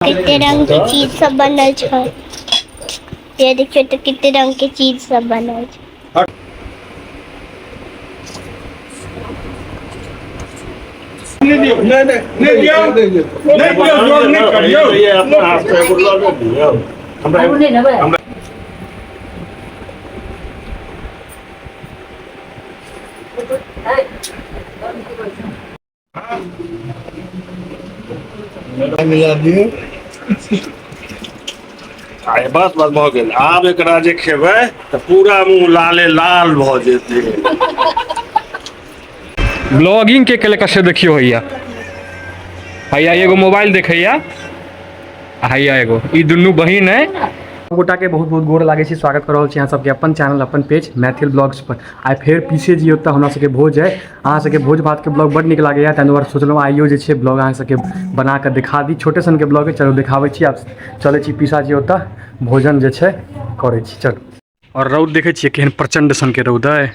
कते रंग के चीज सब बनल छै। ये देखियो तो कते रंग के चीज सब बनल छै। नहीं दियो, नहीं नहीं नहीं दियो, नहीं दियो, जोर नहीं करियो। अपना हाथ से एगो लऽ ले दियौ। हमरा हमरा आइ बस बस भऽ गेल। आब एकरा जे खेबै तऽ पूरा मुँह लाले लाल भऽ जेतै। ब्लॉगिंग के केलक से देखियो, हैया हैया एगो मोबाइल देखैया आ हैया एगो ई दुनू बहिन है। गोटा के बहुत बहुत गोर लागै छी, स्वागत कर रहल छी अहाँ सबके अपन चैनल अपन पेज मैथिल ब्लॉग्स पर। आइ फेर पीछे जी ओतऽ हमरा सबके भोज है। अहाँ सबके भोज भात के ब्लॉग बड नीक लागैया, ताहि दुआरे सोचलहुँ आइयो जे छै ब्लॉग अहाँ सबके बना कऽ देखा दी। छोटे सनके ब्लॉग है, चलू देखाबै छी। आब चलै छी पीसा जी ओतऽ भोजन जे छै करै छी, चलू। और रौद देखै छियै केहन प्रचंड सनके रौद है,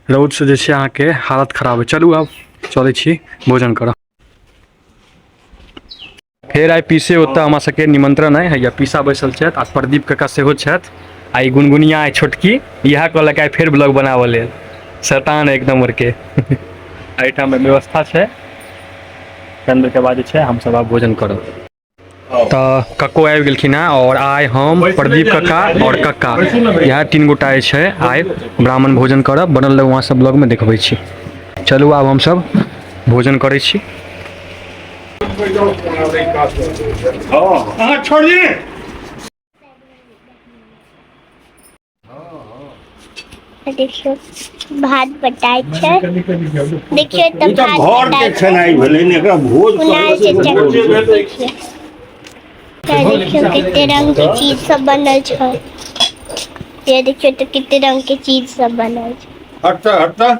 रौदसँ जे छै अहाँके हालत खराब है। चलू आब चलै छी भोजन करऽ। फेर आइ पीसे ओतऽ हमरा सबके निमंत्रण है, हैया पीसा बैसल छथि आ प्रदीप काका सेहो छथि। आ ई गुनगुनिया आइ छोटकी इएह कहलक आइ फेर ब्लॉग बनाबऽ लेल, शैतान एक नम्बर के। एहिठाम व्यवस्था छै, चंद्र के बाद जे छै हमसब आब भोजन करब। तऽ कक्को आबि गेलखिन हेँ और आइ हम प्रदीप कक्का और कक्का इएह तीन गोटा जे छै आइ ब्राह्मण भोजन करब। बनल रहू वहाँ सब ब्लॉगमे देखबै छी। चलू आब हमसब भोजन करै छी। अहाँ छोड़िए। देखियो भात बटाइ छै, देखियो तऽ ई तऽ भात घर के बटाइ छै। खेनाइ भेलै ने, एकरा भोज कुणाल कहै चाचा छै। के देखियो, तऽ देखियो कते रंग के चीज सब बनल छै। ये देखियो तो कते रंग के चीज सब बनल छै। हटता हटता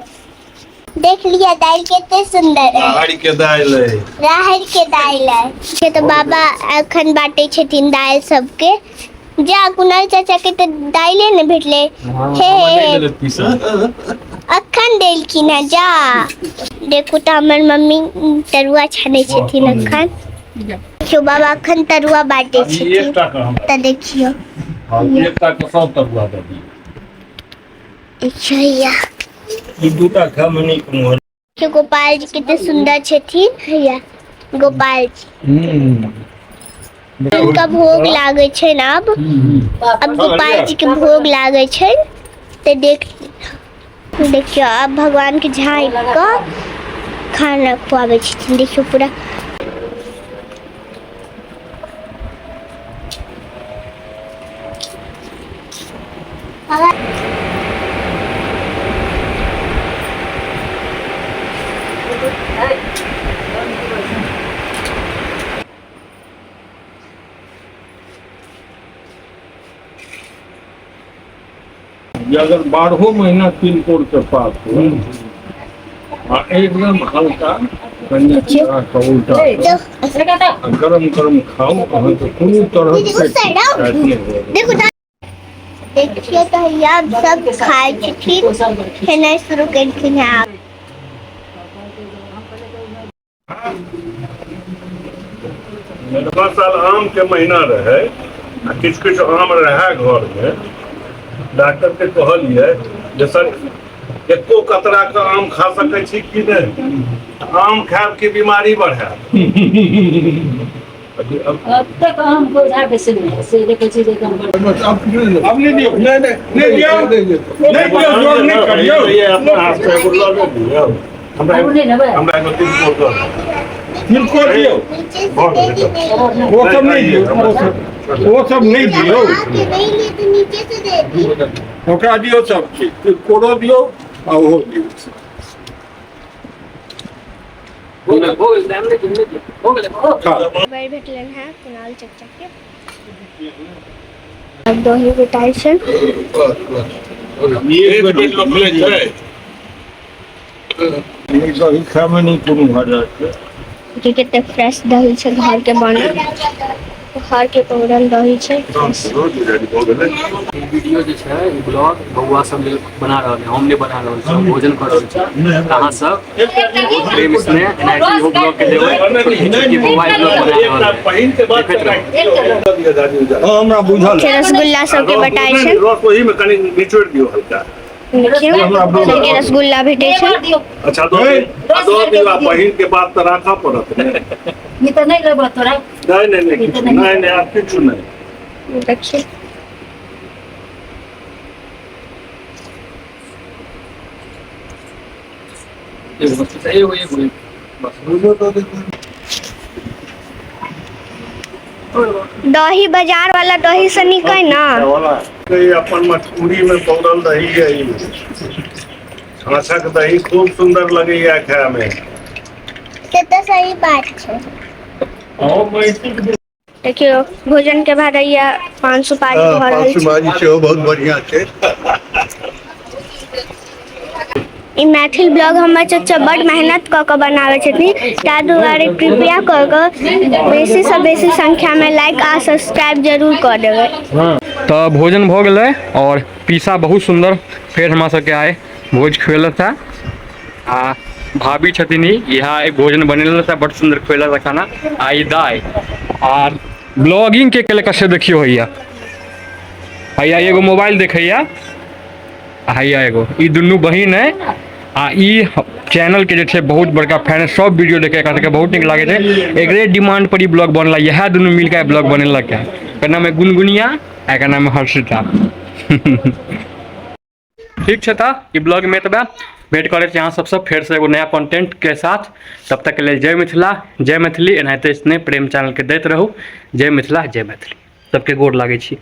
देख लिया दालि कते सुंदर है। राहरि के दालि अइ। राहरि के दालि है। से तऽ बाबा एखन बाँटै छथिन दालि सबके। जा कुणाल चाचा के तऽ दालिए ने भेटलै। हे हे हे अखन देलखिन है। जा देखू तऽ हमर मम्मी तरुआ छानै छथिन अखन। देखियौ बाबा अखन तरुआ बाँटै छथिन। एकटा के हम तऽ देखियौ एकटा के सब तरुआ दऽ दियौ। देखियौ हैया ई दूटा खायमे नीक मोन। देखियौ गोपाल जी कते सुंदर छथिन। हैया गोपाल जी हुनका भोग लागै छनि। आब आब गोपाल जी के भोग लागै छनि। तऽ देख देखियौ आब भगवान के झाँकि कऽ खाना खुआबै छथिन। देखियौ पूरा जे अगर 12 महीना तिलकोर के पात हो आ एकदम हल्का कनि के उल्टा आ गरम गरम खाउ, अहाँके कोनो तरहक शिकायत नहि होयत। देखो देखियो तऽ हैया सब खाइ छथिन, खेनाइ शुरू केलखिन हेँ आब। पिछला साल आम के महीना रहै आ किछु किछु आम रहै घरमे। डॉक्टर के कहलियै जे सर एको कतरा के आम खा सकै छी कि नहि? आम खायब कि बीमारी बढ़ायब? अब तक आम को उठा के से नहीं से देखै छी जे एकदम बड़। अब नहीं दियो, नहीं नहीं नहीं दियो, नहीं दियो, जोर नहीं करियो। अपना हाथ से एगो लऽ ले दियौ। हमरा आब नहि लेबै। हमरा एगो तिलकोर दऽ दियौ। तिलकोर दियो, नीचे से भऽ गेलै दे दी नहीं। वो सब नहीं दियो, वो सब नहीं दियो। आके नहीं लिए तो नीचे से दे दी। ओकरा दियो सब चीज, तिलकोरो दियो आ ओहो दियो। खा। बड़ भेटलनि हेँ कुणाल चाचा के। आब दही गोटाइ छै। एक बेटी लोक लै छै। ई दही खायमे नहि कोनो मजा छै। देखियौ कते फ्रेश दही छै, घर के बनल, घर के पौरल दही छै। रोज भऽ गेलै। वीडियो जे छै, ई ब्लॉग बौआ सब लेल बना रहल है, हम नहि बना रहल छी, हम भोजन कर रहल छी। अहाँ सब बहुत प्रेम स्नेह एनाहिते इहो ब्लॉग के देबै कि बौआ ई ब्लॉग बना रहल है। पहिन के बाद देखैत रहू। हँ, हमरा बुझल छै रसगुल्ला सबके बटाइ छै। रस ओही में कनि निचोड़ि दियौ हल्का। देखियौ, सबके रसगुल्ला भेटै छै। अच्छा, दऽ दियौ, दऽ दियौ। आ बहिन के बात तऽ राखऽ पड़त ने। ई तऽ नहि लेबऽ तोरा। नहि नहि नहि, किछु नहि, नहि, आब किछु नहि। देखियौ। एगो बस, एगो, एगो, एगो बस। दही बाजार वाला दही से नीक है ना? ई अपन मटकुरी में पौरल दही है। ई छाछक दही खूब सुंदर लगैया खाय में। से तऽ सही बात छै। देखियौ, भोजन के बाद हैया पान सुपारी भऽ पान रहल छै। सुपारी सेहो बहुत बढ़िआँ छै। ई मैथिल ब्लॉग हमर चचा बड मेहनत कऽ कऽ बनाबै छथिन, ताहि दुआरे कृपया कऽ कऽ बेसीसँ बेसी संख्यामे लाइक आ सब्सक्राइब जरूर कऽ देबै। तऽ भोजन भऽ गेलै आओर पीसा बहुत सुन्दर फेर हमरा सबके आइ भोज खुएलक है। आ भाभी छथिन ई, इएह एक भोजन बनेलक है, बड सुन्दर खुएलक है खाना। आ ई दाइ आर ब्लॉगिंग के केलक से देखियौ। हैया हैया एगो मोबाइल देखैया आ हैया एगो। ई दुनू बहिन है आ ई चैनल के जे छै बहुत बड़का फैन है। सब वीडियो देखे एकरा सबके बहुत नीक लागै छै। एकरे डिमांड पर ई ब्लॉग बनला। इएह दुनू मिलके ब्लॉग बनेलक है। एकर नाम है गुनगुनिया आ एकर नाम है हर्षिता। ठीक छै, तऽ ई ब्लॉग में एतबे। भेंट करै छी अहाँ सबसँ फेरसँ एगो नया कंटेंट के साथ। तब तक के लेल जय मिथिला, जय मैथिली। एनाहिते स्नेह प्रेम चैनल के दैत रहू। जय मिथिला, जय मैथिली। सबके गोर लागै छी।